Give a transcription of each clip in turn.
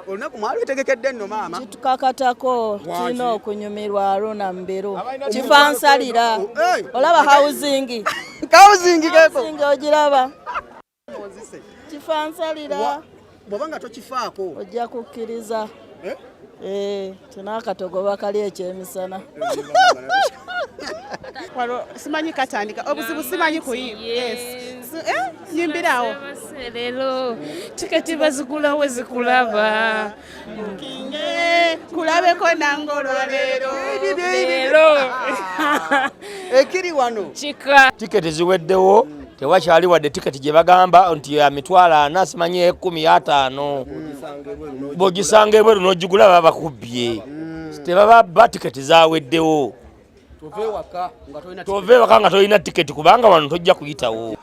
Olunaku mwalwetegekedde nno maama. Kitukakatako, tulina okunyumirwa. Aruna Mubiru kifansalira. Olaba housing. Housing keko. Housing ogiraba, kifansalira. Bw'oba nga tokifaako. Ojja kukkiriza. Eh? Eh, tinakatogoba kali ekyemisana. Walo simanyi katandika obuzibu, simanyi kuyimba. Yes. Eh, nyimbirawo. Leero tiketi bazigulawo zikulaba. Eh, kulabeko nange olwaleero. Leero. Ekiri wano. Kika. Tiketi ziweddewo, tewakyali wadde tiketi gye bagamba nti ya 400,000, simanyi 15,000. Bw'ogisanga ebweru n'ogigula, baba bakubbye, tebababba. Tiketi zaweddewo. Tove waka nga tolina. Tova ewaka nga tolina tiketi, kubanga wano tojja kuyitawo.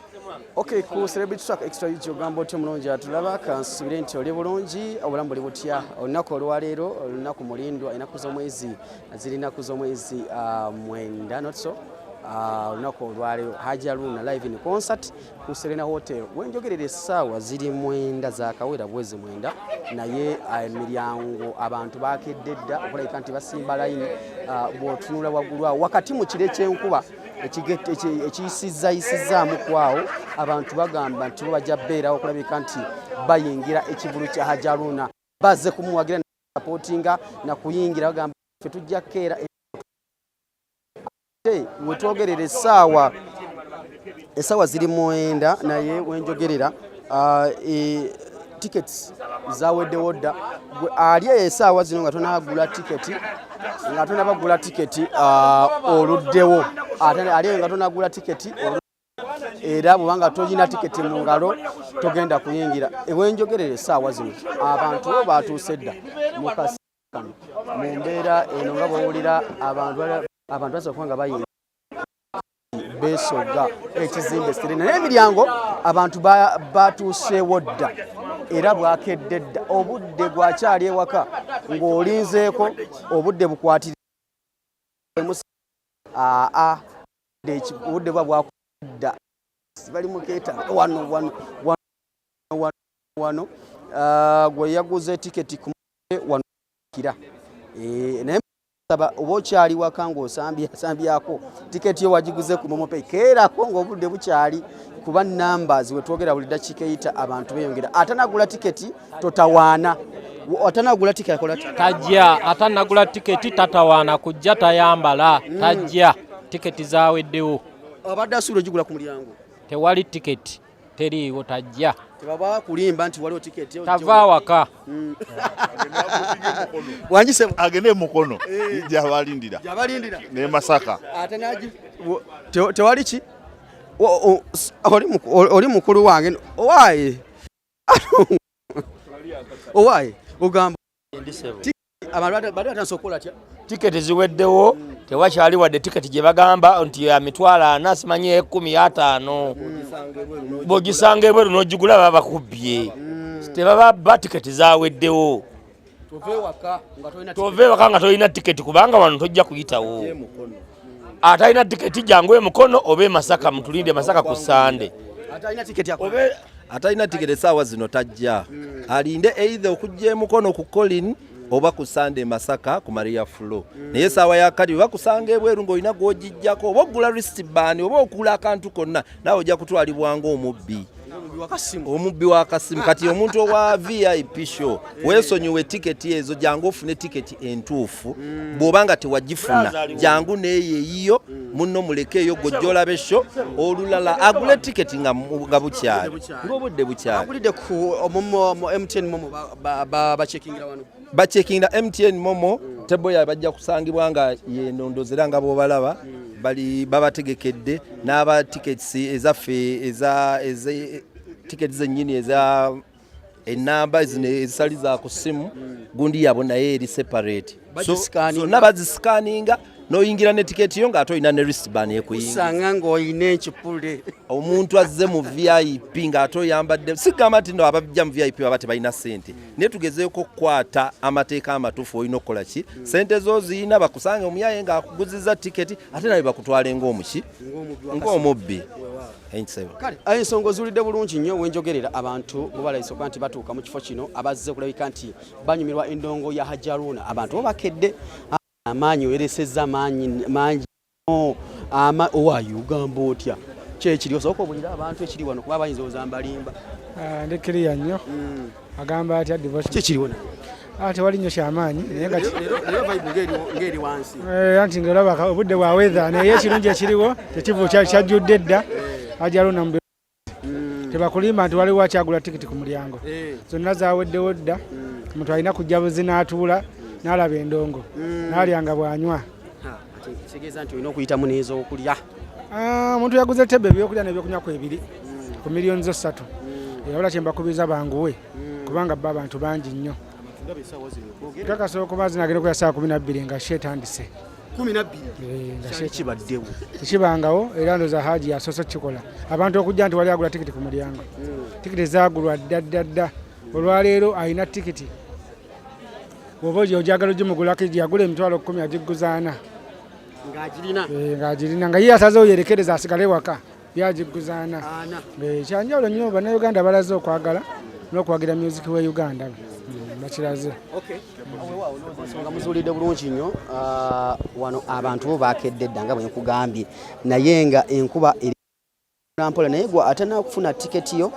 Okay, ku Celebrity Track Extra UG, ogamba otya omulungi atulaba? Kansubire nti oli bulungi. Obulamu buli butya olunaku olwaleero? Olunaku mulindwa, ennaku z'omwezi ziri nnaku z'omwezi 9, not so? Olunaku olwaleero Haji Haruna live in concert ku Serena Hotel. Wenjogerera essaawa ziri 9 zakawera bwezi 9, naye emiryango abantu bakedde dda okulabika nti basimba layini. Bw'otunula waggulu awo wakati mu kiro ekyenkuba ekiyisizayisizaamu kwawo, abantu bagamba nti bo bajja beerawo okulabika nti bayingira ekivulu kya Haji Haruna. Bazze kumuwagira, supportinga na kuyingira. Bagamba ffe tujja keera. Ate wetwogerera essaawa ziri 9, naye wenjogerera tickets zaweddewo dda. Gwe ali eyo essaawa zino nga tonagula tiketi, nga tonabagula tiketi, oluddewo. Ate ali eyo nga tonagula tiketi, era bwobanga tolina tiketi mu ngalo, togenda kuyingira. Ewenjogerera essaawa zino abantu bo batuuse dda mu kano mu mbeera eno nga bwowulira abantu basobola okuba nga bayingira beesogga ekizimbe Serena, naye emiryango abantu batuuseewo dda era bwakedde dda. Obudde gwakyali ewaka ng'olinzeeko obudde bukwatire aa obudde buba bwakudda, bali mukeeta wano wano wano wano wano. Gwe yaguze tiketi ku wano kira. Naye saba oba okyali waka ng'osambyako tiketi yo wagiguze ku MoMo Pay, keerako ng'obudde bukyali, kuba numbers wetwogera buli dakiika eyita abantu beeyongera. Atanagula tiketi totawaana. Atanagula tiketi akola atya? Tajja. Atanagula tiketi tatawaana kujja, tayambala, tajja. Tiketi zaweddewo. Abadde asuubira ogigula ku mulyango. Tewali tiketi, teriiwo, tajja. Tebaba kulimba nti waliwo tiketi. Tava waka. Wangise. Agende Mukono gyabalindira. Gyabalindira. Ne Masaka. Ate nagi tewali ki oli mukulu wange, owaaye owaaye, ogamba abantu bali batandise okukola atya? Tiketi ziweddewo, tewakyali wadde tiketi gye bagamba nti ya 400,000, simanyi 15,000. Bw'ogisanga ebweru n'ogigula, baba bakubbye, tebababba. Tiketi zaweddewo. Tove waka nga tolina. Tova ewaka nga tolina tiketi, kubanga wano tojja kuyitawo. Atalina tiketi jangu Emukono oba e Masaka, mutulinde Masaka ku Sande. Atalina tiketi akola? Atalina tiketi essaawa zino tajja, alinde either okujja Emukono ku Colin oba ku Sande e Masaka ku Maria Flo. Naye essaawa ya kati bakusanga ebweru ng'olina gw'ogijjako, oba ogula wristband oba okula akantu konna, naawe ojja kutwalibwa ng'omubbi. Wakasimu. Omubbi w'akasimu. Kati omuntu owa VIP show, weesonyiwe tiketi ezo, jangu ofune tiketi entuufu. Bw'oba nga tewagifuna, jangu neeyo eyiyo, munno mulekeeyo, gojja olabe show. Olulala agule tiketi nga bukyali, ng'obudde bukyali. Agulidde ku MoMo, mu MTN MoMo bachekingira wano. Bachekinga MTN MoMo table yaabwe, bajja kusangibwa nga yenondoza era nga bw'obalaba bali babategekedde n'aba tickets ezaffe eza tickets zennyini eza enamba zino ezitali za ku ssimu, gundi yabo naye eri separate. So, Bagiscanninga. zonna baziscanninga. N'oyingira ne tiketi yo ng'ate olina ne wristband ekuyingiza. Kusanga ng'olina ekipule. Omuntu azze mu VIP ng'ate oyambadde, sigamba nti no abajja mu VIP baba tebalina ssente, naye tugezeeko okukwata amateeka amatuufu. Olina okukola ki? Ssente zo ziyina, bakusange omuyaye ng'akuguziza tiketi, ate nawe bakutwale ng'omuki, ng'omubbi. Ensebo. Kale ayo ensonga ozuulidde bulungi nnyo. Wenjogerera abantu bwe balabise okuba nti batuuka mu kifo kino, abazze okulabika nti banyumirwa endongo ya Hajji Haruna. Abantu bo bakedde amaanyi, oyeresezza amaanyi mangi nnyo. Owaayo ogamba otya kyekiri? Osooka obulire abantu ekiri wano, kuba bayinza oza mbalimba. Ah, ndi kiriya nnyo. Agamba atya Devotion? Kyekiriwo naye. Ah, tewali nnyo kyamaanyi, naye nga Leero vibe ng'eri wansi. Anti ng'olaba obudde bwa weather, naye ekirungi ekiriwo tekivu kyajjudde dda. Hajji Haruna mu tebakulimba nti waliwo akyagula tikiti ku mulyango, zonna zaweddewo dda. Omuntu alina kujja buzi n'atuula n'alaba endongo n'alya nga bw'anywa. Ha, ate kitegeeza nti olina okuyitamu n'ez'okulya. Ah, omuntu yaguze tebe ebyokulya n'ebyokunywa kwebiri ku miliyoni zo 3. Wabula kyembakubiriza banguwe, kubanga bo abantu bangi nnyo. Kakasa okuba zinagenda okuya saa 12 nga show etandise. 12? Nga Kyali kibaddewo? Tekibangawo, era ndowooza Haji yasoose okukikola, abantu okujja nti wali agula tikiti ku mulyango. Tikiti zaagulwa dda dda dda. Olwaleero alina tikiti bw'oba ogyagala ogimugulako, yagula 10,000, agigguza 4. Ng'agirina? Ng'agirina, nga ye asazeewo yerekereza asigale waka, yagigguza 4. 4. Kyanjawulo nnyo, Bannayuganda balaze okwagala n'okuwagira music we Uganda. Bakiraze. Okay. Weewaawo, ndowooza ensonga muzuulidde bulungi nnyo. Ah, wano abantu bo bakedde dda nga bwe nkugambye, naye nga enkuba eri mpola. Naye gwe ate nakufuna tiketi yo,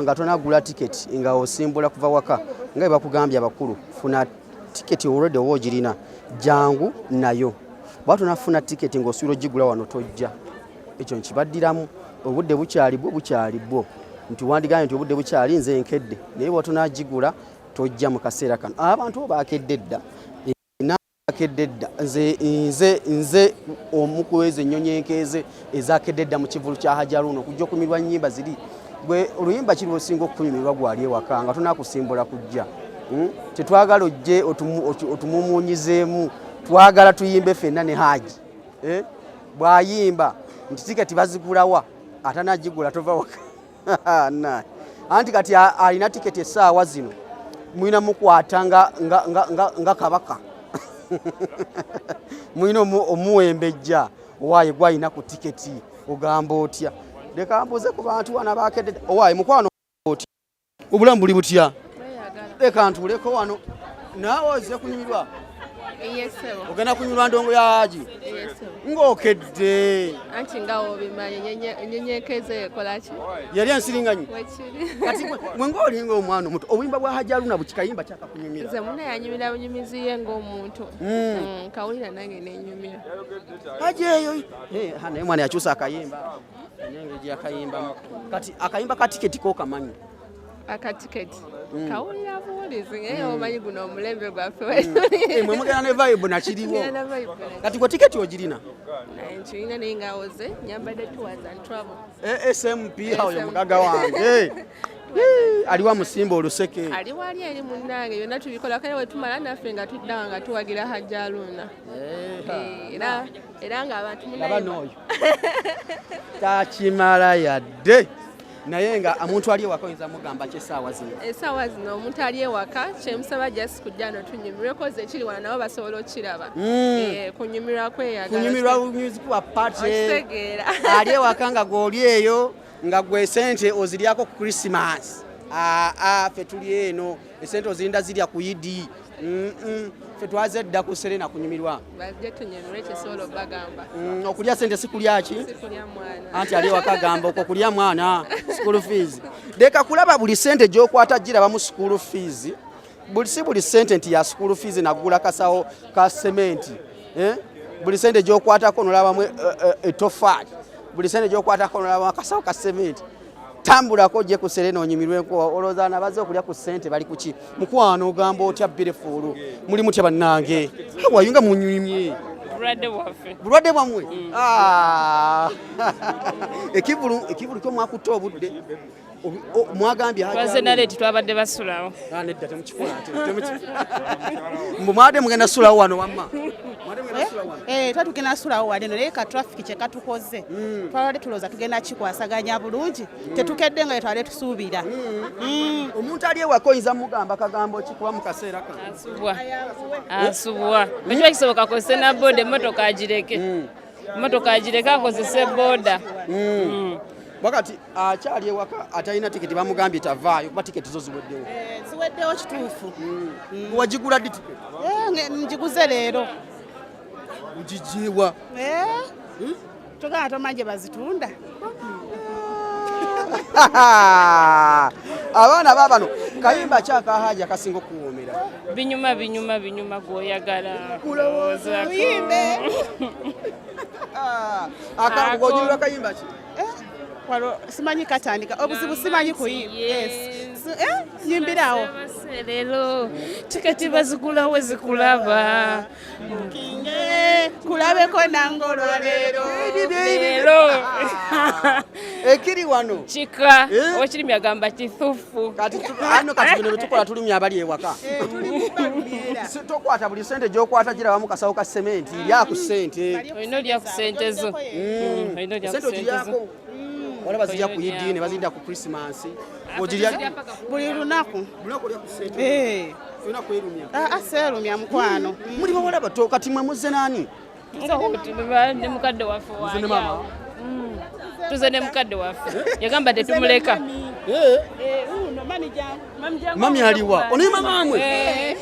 nga tonagula tiketi nga osimbula kuva waka, nga bwe bakugambye abakulu, funa tiketi already oba ogirina, jangu nayo. Bw'aba tonafuna tiketi ng'osuubira ogigula wano, tojja. Ekyo nkibaddiramu, obudde bukyali bwo, bukyali bwo, nti wandigambye nti obudde bukyali, nze nkedde, naye bw'oba tonagigula tojja mu kaseera kano. Abantu bo bakedde dda, akedde dda. Nze omu ku ezo ennyonyi enkeeze ezakedde dda mu kivulu kya Hajji Haruna okujja okunyumirwa nnyimba ziri. Gwe oluyimba kiri osinga okukunyumirwa gwali ewaka nga tonakusimbula kujja? Tetwagala ojje otumumuunyizeemu, twagala tuyimbe ffenna ne Haji. Eh? Bw'ayimba nti tiketi bazigulawa, atanagigula tova waka. Na. Anti kati alina tiketi essaawa zino mulina mukwata nga kabaka, mulina omuwembejja. Owaaye gwalina ku tiketi ogamba otya? Leka mbuuze ku bantu wano abakedde. Owaaye mukwano, otya? Obulamu buli butya? Leka ntuuleko wano. Naawe ozze kunyumirwa? Ogenda kunyumirwa ndongo ya Haji? Ng'okedde. Anti nga obimanyi, nyenyekeze ekola ki? Yali ensiringanyi. Wekiri. Kati mwe ng'olinga omwana omuto, obuyimba bwa Hajji Haruna bukikayimba kyakakunyumira? Nze muna yanyumira bunyumizi ye ng'omuntu. Kawulira nange nenyumira. Haji eyo. Eh, ha, naye mwana yakyusa akayimba, nengeri gyakayimbamu. Kati akayimba ka tiketi ko kamanyi? Akatiketi kawulira buwulizi, naye omanyi guno omulembe gwaffe. Eh, mwe mugenda ne vibe nakiriwo. Tugenda na vibe nakiriwo. Kati gwe tiketi ogirina? Naye nkirina, naye nga woze nyambadde tours and travel. Eh, SMP awo ye SMP. mugaga wange. Eh, aliwa musimba oluseke. Ali wali eri munnange, byonna tubikola. Kale wetumala naffe nga tudda nga tuwagira Hajji Haruna. Eh, era nga abantu Laba munaye n'oyo takimala yadde, naye nga omuntu ali ewaka oyinza mugamba ki essaawa zino? Essaawa zino omuntu ali ewaka kyemusaba just kujja no tunyumirwe, koze ekiri wano nabo basobola okiraba. Eh, kunyumirwa kweyagala. Kunyumirwa music wa party. Okitegeera. Ali ewaka nga gw'oli eyo nga gwe sente oziryako ku Christmas, aa ffe tuli eno esente ozirinda zirya ku Idi. Ffe twaze dda ku Serena kunyumirwa. Bajje tunyumirwe, kyesobola obagamba. Okulya sente si kulya ki? Sikulya mwana. Anti ali ewaka agamba okwo kulya mwana school fees. Leka kulaba buli sente gy'okwata girabamu school fees. Buli si buli sente nti ya school fees nagula kasawo ka sementi, eh? Buli sente gy'okwatako nolabamu etofaali, buli sente gy'okwatako nolabamu akasawo ka sementi. Tambulako ojje ku Serena onyumirweko. Olowooza nabaze okulya ku sente bali kuki? Mukwano, ogamba otya? Beautiful, muli mutya bannange? Hawayu nga munyumye. Bulwadde bwaffe. Bulwadde bwammwe. Ah. Ekivulu kyo mwakutte obudde. Mwagambye Twaze naleeti, twabadde basulawo. Ah, nedda, temukikola ate, mbu mwabadde mugenda sulawo wano wamma. Eh, twali tugenda sulawo wali eno, naye ka traffic kye katukoze, twabadde tulowooza tugenda kikwasaganya bulungi, tetukedde nga twabadde tusuubira. Omuntu ali ewaka oyinza mugamba kagambo ki kuba mu kaseera kano? Asubwa, asubwa. Ekiba kisoboka akozese na boda, emmotoka agireke, emmotoka agireke, akozese boda. Wakati akyali ewaka atalina tiketi bamugambye tavaayo kuba tiketi zo ziweddewo. Ziweddewo, kituufu. Wagigula ddi tiketi? Eh, njiguze leero. Ogijiwa? Eh, togamba tomanyi gye bazitunda. Abaana baabano, kayimba ki akahaja akasinga okuwoomera? Binyuma, binyuma, binyuma, gwoyagala. Luyimbe. Ojulira kayimba ki? Walo simanyi katandika, obuzibu simanyi kuyimba. Yes. Eh, nyimbirawo. Leero tiketi bazigulawo zikulaba. Kinge kulabeko nange olwaleero. Leero. Ekiri wano kika okirimi agamba kithufu. Kati ano kati bino byetukola tulumya abali ewaka. Tokwata buli sente gyokwata, girabamu kasawo ka sementi, lya ku sente. Olina olya ku sente zo. Olina olya ku Sente sente zo. ogiryako, wala bazirya ku Idi ne bazirya ku Christmas. Ogirya buli lunaku. Lunaku olya ku sente? Eh. Olina kwerumya? Ah, seerumya mukwano. Muli bawala bato, kati mwe muzze naani? Nga ne mukadde waffe. Muzze ne maama? Wali tuze ne mukadde waffe, yagamba tetumuleka. Mami aliwa? Onaye mama mwe?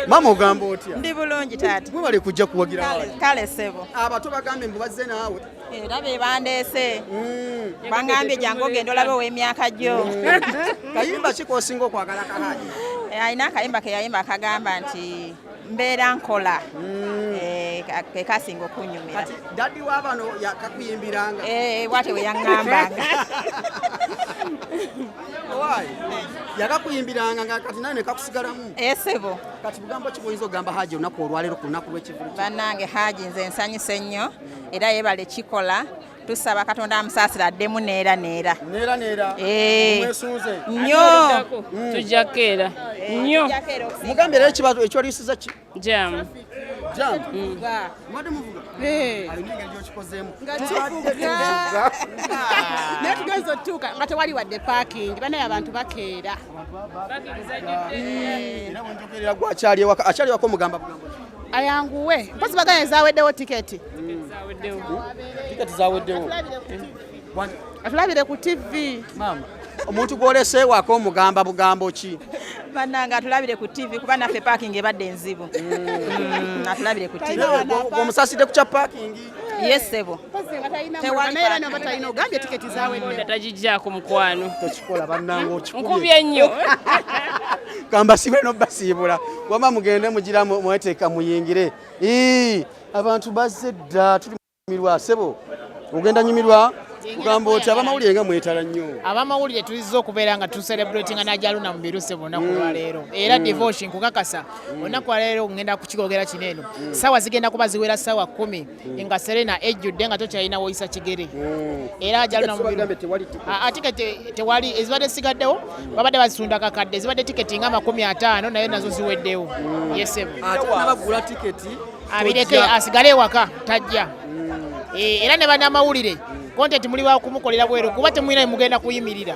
Mama, ogamba otya? Ndi bulungi, taata. Mwebale kujja kuwagira Kale- wange. Kale ssebo. Abato bagambe mbu bazze naawe. Era be bandeese, bangambye jangu ogenda olabe ow'emyaka gyo. Kayimba ki kosinga okwagala kahaji? Eh, alina akayimba ke yayimba akagamba nti mbeera nkola. Eh, ke kasinga okunyumira. Daddy w'abano yakakuyimbiranga? Eh, bwatyo bwe yaŋŋambanga. Owaayi, yakakuyimbiranga nga kati nawe nekakusigalamu. Esebo. Kati bugambo ki bwoyinza okugamba Haji olunaku olwaleero, ku lunaku lw'ekivulu? Bannange, Haji nze nsanyuse nnyo, era yeebale kikola. Tusaba Katonda amusaasira addemu neera neera. Neera neera. Eh. Mwesunze. Nnyo. Tujja keera nnyo. Mugambye era ekiwalisiza ki? Jamu. Jamu. Mwadde muvuga? Alina engeri gy'okikozeemu. Nga tuvuga, naye tugenza otuuka nga tewali wadde parking, banaye abantu bakeera. Era bwenjogerera gwakyali ewaka, akyali ewaka omugamba bugambo ki? Ayanguwe, mpozi baganye zaweddewo tiketi. Tiketi zaweddewo. Atulabire ku TV. Maama, omuntu gw'olese ewaka omugamba bugambo ki? Bannange, atulabire ku TV kuba naffe parking ebadde enzibu. Atulabire ku TV. Omusasidde ku kya parking? Yes, ssebo. Mpozi nga talina Tewali mmotoka, naye era parking. noba talina, ogambye tiketi zaweddewo. Tagijjaako mukwano. Tokikola bannange, okikubye. Nkubye nnyo. Kambasiibule nobasiibula, wama mugende mugira mweteeka muyingire. Ii, abantu bazze dda, tuli nyumirwa. Sebo, ogenda nyumirwa, kugamba oti abamawulire nga mwetala nnyo? Abamawulire tulizza okubeera nga tucelebratinga n'Ajaluna mu biruse olunaku lwaleero era devotion kukakasa olunaku lwaleero ngenda kukigogera kino eno. Saawa zigenda kuba ziwera saawa 10 nga Serena ejjudde nga tokyalina woyisa kigere, era Ajaluna Mubiru. Bagambye tewali tiketi. Ah, tiketi tewali, ezibadde zisigaddewo babadde bazitunda kakadde, ezibadde tiketi nga 50 naye nazo ziweddewo. Yes, ssebo. Ate nabagula tiketi? Abireke, asigale ewaka, tajja. Eh, era ne bannamawulire content muli wa kumukolera bweru kuba temulina mugenda kuyimirira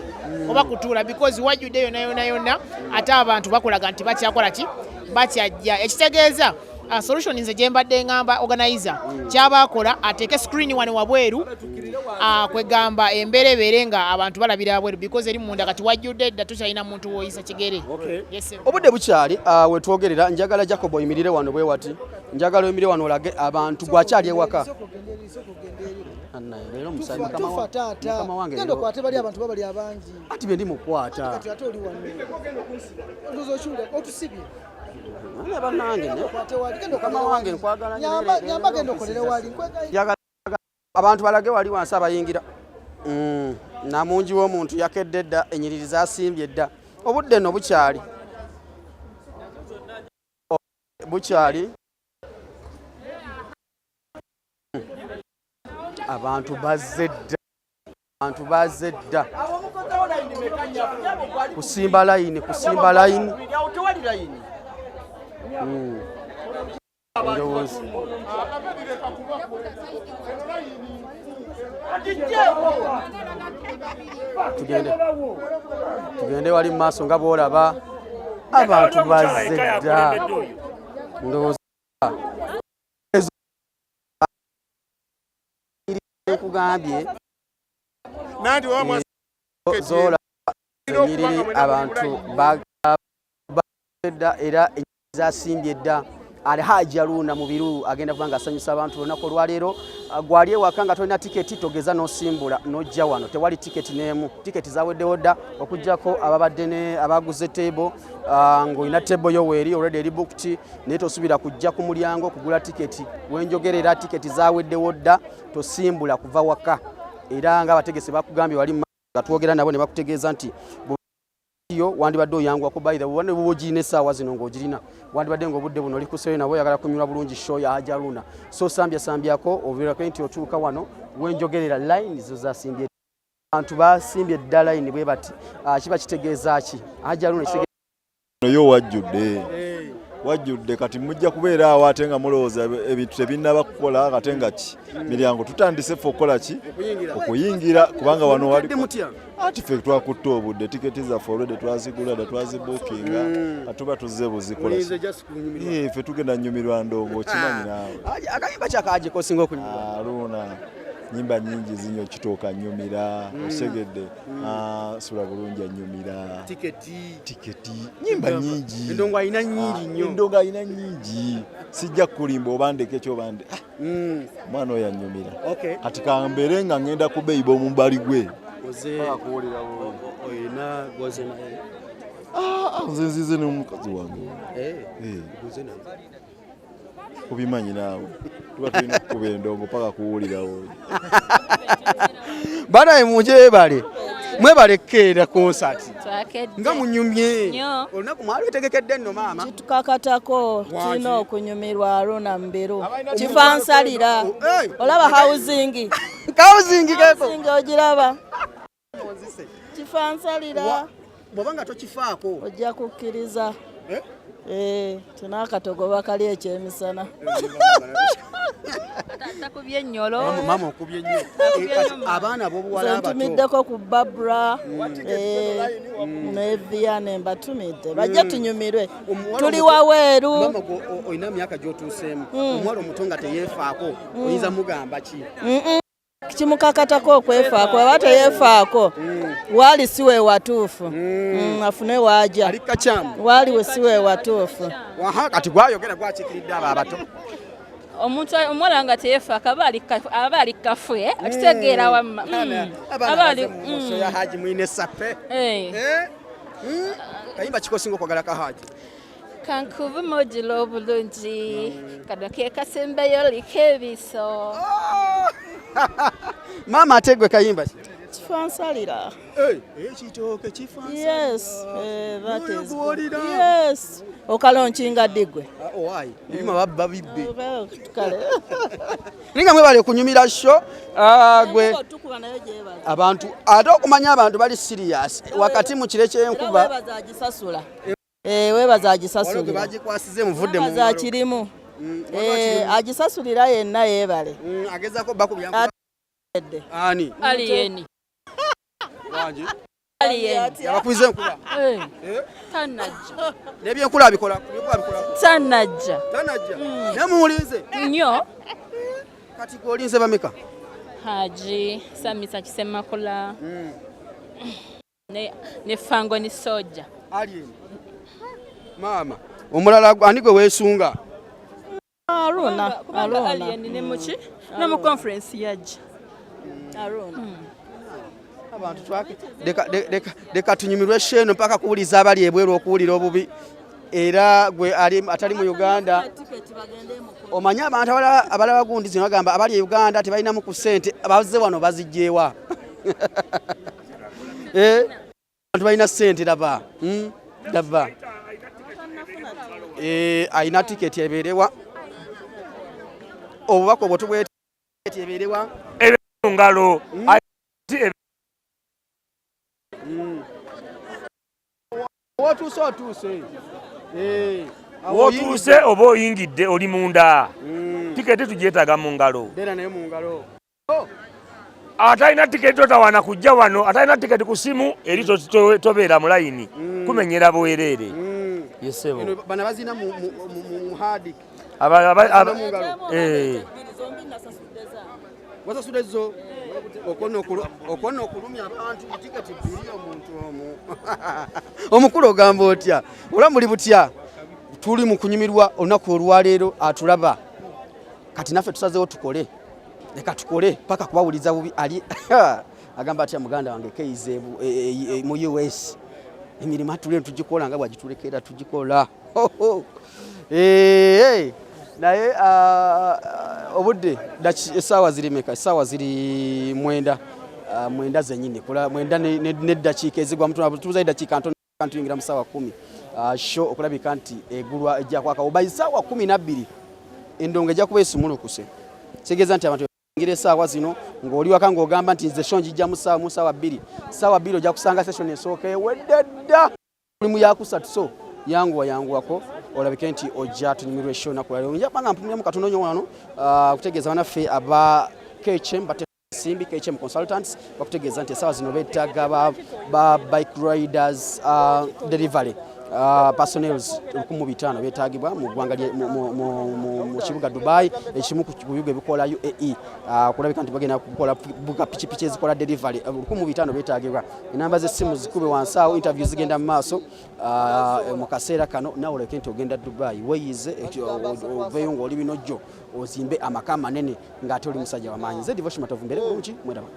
oba kutuula because wajjudde yonna yonna yonna, ate abantu bakulaga nti bakyakola ki, bakyajja. Ekitegeeza solution nze gye mbadde ngamba organizer kyabakola, ateeke screen wano wabweru, kwegamba embeera ebeere nga abantu balabira wabweru because eri munda kati wajjudde dda, tokyalina muntu woyisa kigere. Yes, sir. Obudde bukyali, wetwogerera njagala Jacob oyimirire wano bwe wati, njagala oyimirire wano olage abantu gwakyali ewaka. Annaye, leero omusaayi mukama Tufa taata. Mukama wange. Genda okwate bali, abantu babali abangi. Ati bye ndi mukwata. Kati ate oli wano ndowooza okiwulira otusibye. Naye bannange Genda okwate wali, genda mukama okolere wange, wali. nkwagala nnyo. Nyamba, leero- nyamba, leero genda okolere wali. Njagala abantu balage wali wansi abayingira. Namungi w'omuntu yakedde dda, enyiriri zasimbye dda. Obudde nno bukyali, bukyali, abantu bazze dda, abantu bazze dda. Kusimba layini, kusimba layini. Endowooza tugende tugende wali mu maaso nga bw'olaba abantu bazze dda. Ndowooza nkugambye zolaba enyiriri abantu badda era zasimbye dda. Alhaji Haruna Mubiru agenda kuba nga asanyusa abantu olunaku olwaleero. Gwali ewaka nga tolina tiketi, togeza n'osimbula n'ojja wano, tewali tiketi n'emu. Tiketi zaweddewo dda okuggyako ababadde ne abaguze table. Ng'olina table yo weeri already eri booked, naye tosuubira kujja ku mulyango kugula tiketi. Wenjogerera tiketi zaweddewo dda, tosimbula kuva waka. Era nga abategesi bakugambye wali nga twogera nabo ne bakutegeeza nti yo wandibadde oyanguwako. By the way, ne bwoba ogirina essaawa zino ng'ogirina, wandibadde ng'obudde buno oli ku Serena, oba oyagala kunyula bulungi show ya Haji Haruna. So sambya sambyako oviirako nti otuuka wano wenjogerera line zo zasimbye, abantu basimbye dda line bwe bati. Kiba kitegeeza ki Haji Haruna? Yo wajjudde, wajjudde. Kati mujja kubeera awo ate nga mulowooza ebintu tebinnaba kukola, ate nga ki miryango tutandise ffe okukola ki, okuyingira, kubanga wano wali ati ffe twakutte obudde. Tiketi zaffe olwedde twazigula dda, twazibuukinga, atuba tuzze buzikola. Ffe tugenda nyumirwa ndongo, okimanyi naawe. Akayimba kyakaji kosinga okunyumirwa? Haruna nyimba nyingi zinyo. Kitooka nyumira, osegedde. Sula bulungi anyumira. Tiketi. Tiketi, nyimba nyingi. Endongo alina nyingi nnyo. Endongo alina nyingi, sijja kukulimba oba ndeke kyoba nde. Omwana oyo anyumira. Kati kambeere nga ngenda kubeyiba omubali gwe. Olina goze naye? Nze nzize n'omukazi wange. Kubimanyi naawe, tuba tulina okukuba endongo paka kuwulirawo. Banaye munjebale, mwebale keera concert nga munyumye olunaku mwalwetegekedde nno maama. Kitukakatako, tulina okunyumirwa Haruna Mubiru. Kifansalira, olaba housing. Housing keko. Housing ogiraba, kifansalira. Bw'oba nga tokifaako ojja kukkiriza tinakatogo kali ekyemisana. Takubye ennyolo. Maama okubye nnyo abaana b'obuwala abato. Ntumiddeko ku Babra ne Viane, mbatumidde bajje tunyumirwe, tuli waweeru. Maama olina myaka gy'otuuseemu, omuwala omuto nga teyeefaako oyinza mugamba ki? Kimukakatako okwefaako. Aba teyeefaako, waali si we watuufu. Afune waaja, waali we si we watuufu. Kati gwayogera gwakiikiridde abo abato. Omuntu omuwala nga teyeefaako aba ali kafwe, akitegeera wamma. Ya Haji mwine sape kayimba kikosinga okwagala ka Haji? Kankuvume ogira obulungi, kano ke kasembayo liko ebiso. Maama ate gwe kayimba ki? Kifansalira. Ekitooke kifansalira. Yes, that is good. Yes, okalonkinga ddi gwe? Owaayi ebyuma babba bibbe. Kale. Naye nga mwebale kunyumira show gwe abantu ate okumanya abantu bali serious wakati mu kire ky'enkuba. Webaza agisasula, webaza agisasulira. Bagikwasize muvudde mu Webaza akirimu, agisasulira yenna yeebale. Agezaako bakubya ani? Alien. Wangi. Alien. Yabakubiza enkuba. Tanajja. N'ebyenkula abikola, ebyenkula abikola. Tanajja. Tanajja. Naye muwulinze. Nnyo. Kati gwe olinze bameka? Haji Samisa Kisemakula ne Fangoni Soja. Alien. Maama omulala ani gwe weesunga? Aruna. Kubanga Alien ne muki ne mu conference yajja. Aruna. Abantu twake leka tunyumirwe show eno mpaka kuwuliza abali ebweru okuwulira obubi. Era gwe ali atali mu Uganda, omanye abantu abalaba gundi zino bagamba abali e Uganda tebalinamu ku ssente, bazze wano bazigyewa. Abantu balina ssente, laba laba alina tiketi ebeerewa, obubaka obwo tubwete ebeerewa ngalo. Wotuuse otuuse. Eh, Wotuuse oba oyingidde oli munda. Tiketi tugyetaaga mu ngalo. Beera naye mu ngalo. Atalina tiketi totawaana kujja wano, atalina tiketi ku simu eri tobeera mu layini, kumenyera bwereere. Yesebo. Eno bano bazina mu hard. Aba Mu ngalo. Eh. Wasasudde zo okwo okulumya abantu tiketi bbiri omuntu omu. Omukulu ogamba otya? Obulamu buli butya? Tuli mu kunyumirwa olunaku olwaleero atulaba. Kati naffe tusazeewo tukole. Leka tukole paka kubawuliza bubi ali agamba atya muganda wange Keize mu US. Emirimu atulire tugikola nga bwagitulekera tugikola. Naye obudde essaawa ziri meka? Essaawa ziri 9, 9 zennyini, 9 n'eddakiika ezigwa mu tubuzayo eddakiika ntono tuyingira mu ssaawa 10. Show okulabika nti egulwa ejja kwaka by ssaawa 12 endongo ejja kuba esumulukuse. Kitegeeza nti abantu ngira essaawa zino ng'oli waka ng'ogamba nti nze show njijja mu ssaawa 2. Ssaawa 2 ojja kusanga session esooka ewedde dda. Mulimu yakusatu, so yanguwa yanguwako olabike nti ojja tunyumirwa show olunaku lwaleero. Nja kubanga mpumiramu katono nnyo wano okutegeeza bannaffe aba KHM Simbi KHM Consultants bakutegeeza nti essaawa zino beetaaga ba bike riders, delivery personnels 1500 beetaagibwa mu ggwanga mu kibuga Dubai, ekimu ku bibuga ebikola UAE, kulabika nti bagenda kukola buga pikipiki ezikola delivery. 1500 beetaagibwa. Enamba z'essimu zikube wansi awo, interview zigenda mu maaso mu kaseera kano. Nawe oleke nti ogenda Dubai weeyize oveeyo ng'oli binojjo ozimbe amaka amanene ng'ate oli musajja w'amaanyi. Nze Devotion Matovu, mbeere bulungi, mweraba.